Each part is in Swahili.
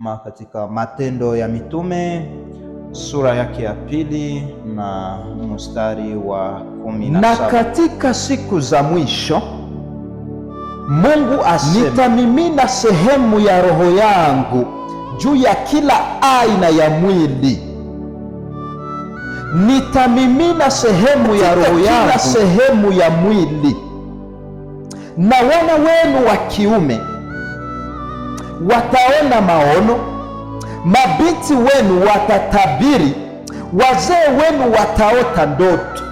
Katika Matendo ya Mitume sura yake ya pili na mstari wa 17. Na katika siku za mwisho Mungu asema, nitamimina sehemu ya roho yangu juu ya kila aina ya mwili. Nitamimina sehemu ya roho yangu kila sehemu ya mwili, na wana wenu wa kiume wataona maono, mabinti wenu watatabiri, wazee wenu wataota ndoto.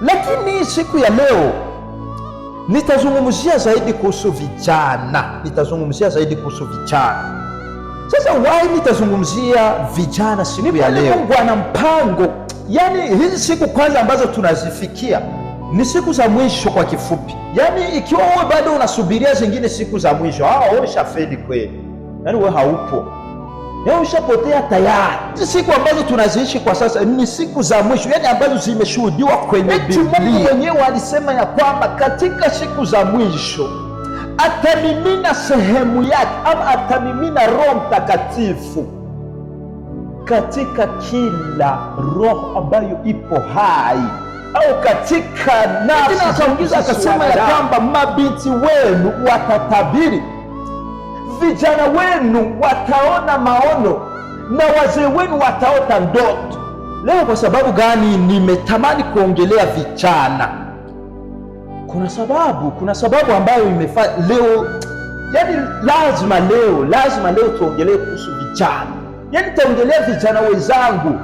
Lakini siku ya leo nitazungumzia zaidi kuhusu vijana, nitazungumzia zaidi kuhusu vijana. Sasa why nitazungumzia vijana siku ya leo? Mungu ana mpango, yaani hizi siku kwanza ambazo tunazifikia ni siku za mwisho kwa kifupi. Yaani ikiwa wewe bado unasubiria zingine siku za mwisho, wewe ushafeli kweli, yaani wewe haupo, yaani ushapotea tayari. Hizi siku ambazo tunaziishi kwa sasa ni siku za mwisho, yaani ambazo zimeshuhudiwa kwenye Biblia. Mungu mwenyewe alisema ya kwamba katika siku za mwisho atamimina sehemu yake ama atamimina Roho Mtakatifu katika kila roho ambayo ipo hai au katika nafsi. Akaongeza akasema ya kwamba mabinti wenu watatabiri, vijana wenu wataona maono na wazee wenu wataota ndoto. Leo kwa sababu gani nimetamani kuongelea vijana? Kuna sababu ambayo imefanya leo, yani lazima leo tuongelee kuhusu vijana, yani taongelea vijana wenzangu.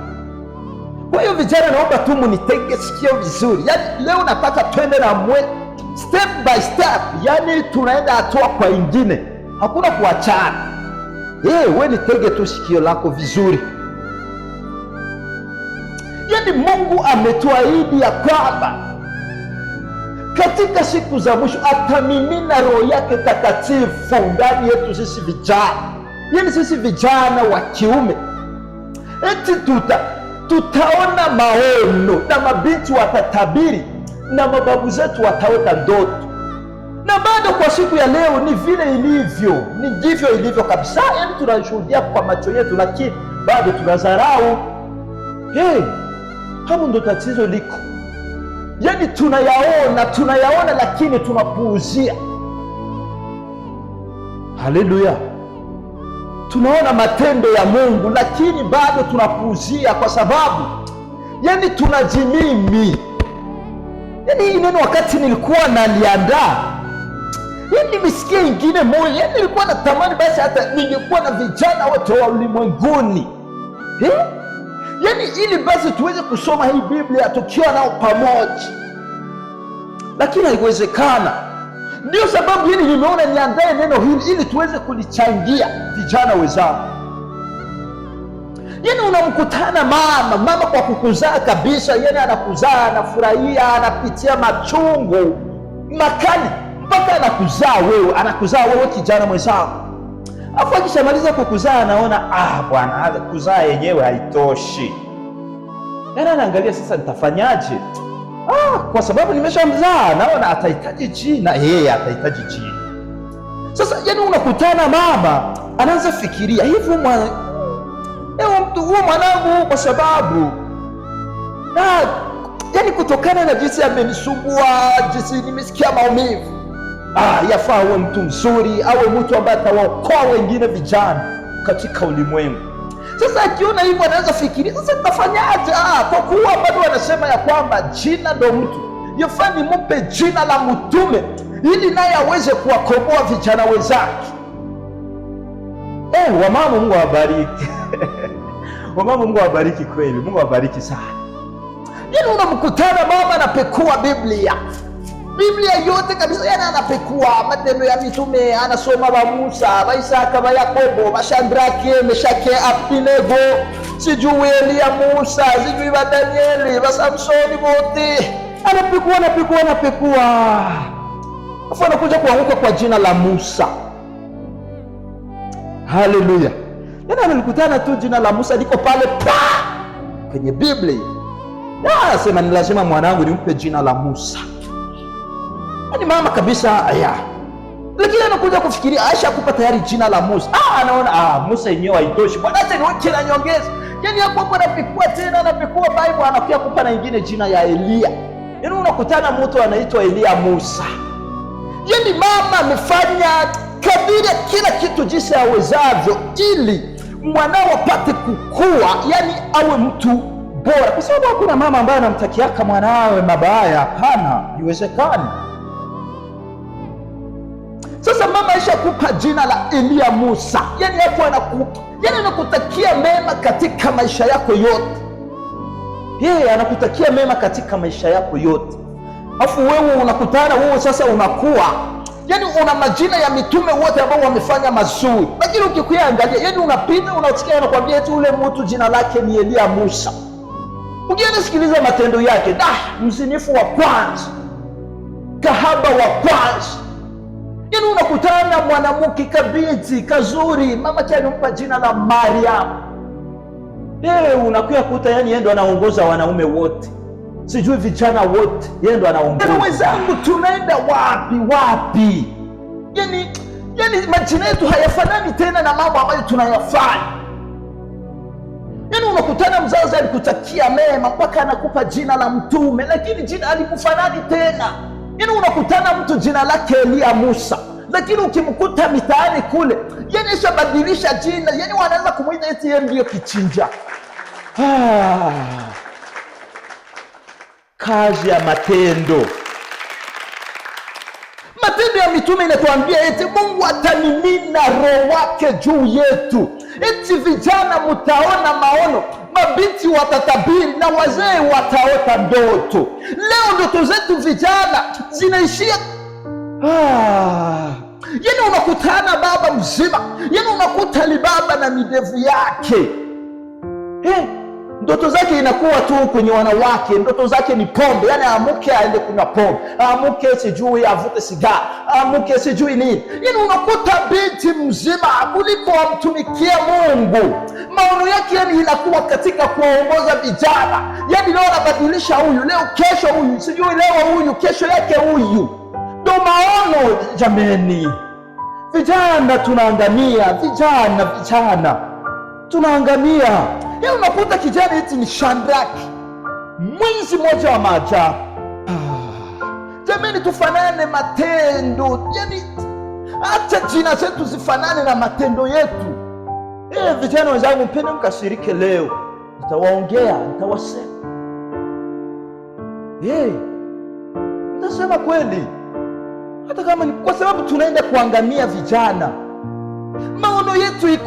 Kwa hiyo vijana, naomba tu munitege sikio vizuri. Yani leo nataka twende na mwe step by step, yani tunaenda hatua kwa ingine, hakuna kuachana. We nitege tu sikio lako vizuri. Yani Mungu ametuahidi ya kwamba katika siku za mwisho atamimina roho yake takatifu ndani yetu sisi vijana, yani sisi vijana wa kiume, eti tutaona maono na mabinti watatabiri na mababu zetu wataota ndoto. Na bado kwa siku ya leo ni vile ilivyo, ni ndivyo ilivyo kabisa, yani tunashuhudia kwa macho yetu, lakini bado tunadharau. Hey, hapo ndo tatizo liko. Yani tunayaona lakini tunapuuzia. Haleluya! Tunaona matendo ya Mungu lakini bado tunapuuzia, kwa sababu yani tunajimimi. Yani hii neno wakati nilikuwa naliandaa, yani nimesikia ingine moyo, yani nilikuwa natamani basi hata ningekuwa na vijana wote wa ulimwenguni Yani ili basi tuweze kusoma hii Biblia tukiwa nao pamoja, lakini haiwezekana. Ndio sababu hili nimeona niandae neno hili ili tuweze kulichangia vijana wenzangu. Yani unamkutana mama kwa kukuzaa kabisa, yani anakuzaa, anafurahia, anapitia machungu makali mpaka anakuzaa wewe, anakuzaa wewe kijana mwenzangu. Afu akishamaliza kukuzaa anaona bwana, kuzaa yenyewe haitoshi. Yaani anaangalia sasa nitafanyaje? Kwa sababu nimeshamzaa naona atahitaji jina, yeye atahitaji jina. Sasa yani unakutana mama anaanza fikiria hivi, mtu huo mwanangu, kwa sababu na yani kutokana na jinsi amenisumbua, jinsi nimesikia maumivu, yafaa awe mtu mzuri, awe mtu ambaye atawaokoa wengine vijana katika ulimwengu. Sasa akiona hivyo anaanza fikiria sasa nitafanyaje? Kwa kuwa bado wanasema ya kwamba jina ndo mtu, yafaa nimpe jina la mtume ili naye aweze kuwakomboa vijana wenzake. Wamama Mungu awabariki. Wamama Mungu awabariki kweli, Mungu awabariki sana. Yaani unamkutana mama anapekua Biblia yote kabisa, yani anapekua Matendo ya Mitume, anasoma ba Musa, ba Isaka, ba Yakobo, ba Shadrake, Meshake, Abednego, sijui Elia, Musa, sijui ba Danieli, ba Samsoni, wote anapekua, afu anakuja kuanguka kwa jina la Musa. Haleluya! Yani analikutana tu jina la Musa liko pale pa kwenye Biblia, anasema ni lazima mwanangu nimpe jina la Musa. Yaani mama kabisa ya Lakini anakuja kufikiria ashakupa tayari jina la Musa. Anaona Musa yenyewe haitoshi bwana, acha niweke na nyongeza. Yaani hapo hapo anapekua tena, anapekua Bible, anakuja kupa na ingine jina ya Eliya. Yaani unakutana mtu anaitwa Eliya Musa. Yaani mama amefanya kadiri kila kitu jinsi awezavyo ili mwanao apate kukua, yani awe mtu bora, kwa sababu hakuna mama ambaye anamtakiaka mwanawe mabaya. Hapana, haiwezekani. Sasa mama aishakupa jina la Eliya Musa, yani hapo yani anakutakia mema katika maisha yako yote. Yeye anakutakia mema katika maisha yako yote, alafu wewe unakutana wewe sasa unakuwa yani una majina ya mitume wote ambao wamefanya mazuri, lakini ukikuangalia, yani unapita unasikia anakuambia eti ule mtu jina lake ni Eliya Musa. Ukienda sikiliza matendo yake, da, mzinifu wa kwanza, kahaba wa kwanza. Yani unakutana mwanamke kabinti kazuri, mama yake alimpa jina la Mariam. Unakuya kuta yani yeye ndo anaongoza wanaume wote, sijui vijana wote, yeye ndo anaongoza. Wenzangu, tunaenda wapi wapi? Yani majina yetu hayafanani tena na mambo ambayo tunayafanya. Yani unakutana mzazi alikutakia mema mpaka anakupa jina la mtume, lakini jina alikufanani tena. Yani unakutana mtu jina lake Eliya Musa, lakini ukimkuta mitaani kule, yani ishabadilisha jina, yani wanaanza kumwita eti yeye ndiyo kichinja. Kazi ya matendo. Matendo ya Mitume inatuambia eti Mungu atamimina roho wake juu yetu, eti vijana mutaona maono, mabinti watatabiri na wazee wataota ndoto. Leo ndoto zetu vijana zinaishia yani unakutana baba mzima, yani unakuta libaba na midevu yake ndoto zake inakuwa tu kwenye wanawake, ndoto zake ni pombe. Yani aamuke aende kunywa pombe, aamuke sijui avute sigara, aamuke sijui nini. Yani unakuta binti mzima kuliko amtumikie Mungu, maono yake yani inakuwa katika kuwaongoza vijana. Yani leo anabadilisha huyu, leo kesho huyu, sijui leo huyu, kesho yake huyu. Ndo maono jameni. Vijana tunaangamia, vijana tunaangamia. Yaani unakuta kijana eti ni Shandraki, mwizi mmoja wa maajabu. Jamani, tufanane matendo, yani acha jina zetu zifanane na matendo yetu. Vijana wenzangu, mpende mkashirike leo, nitawaongea, nitawasema, nitasema kweli, hata kama ni kwa sababu tunaenda kuangamia vijana. Maono yetu iko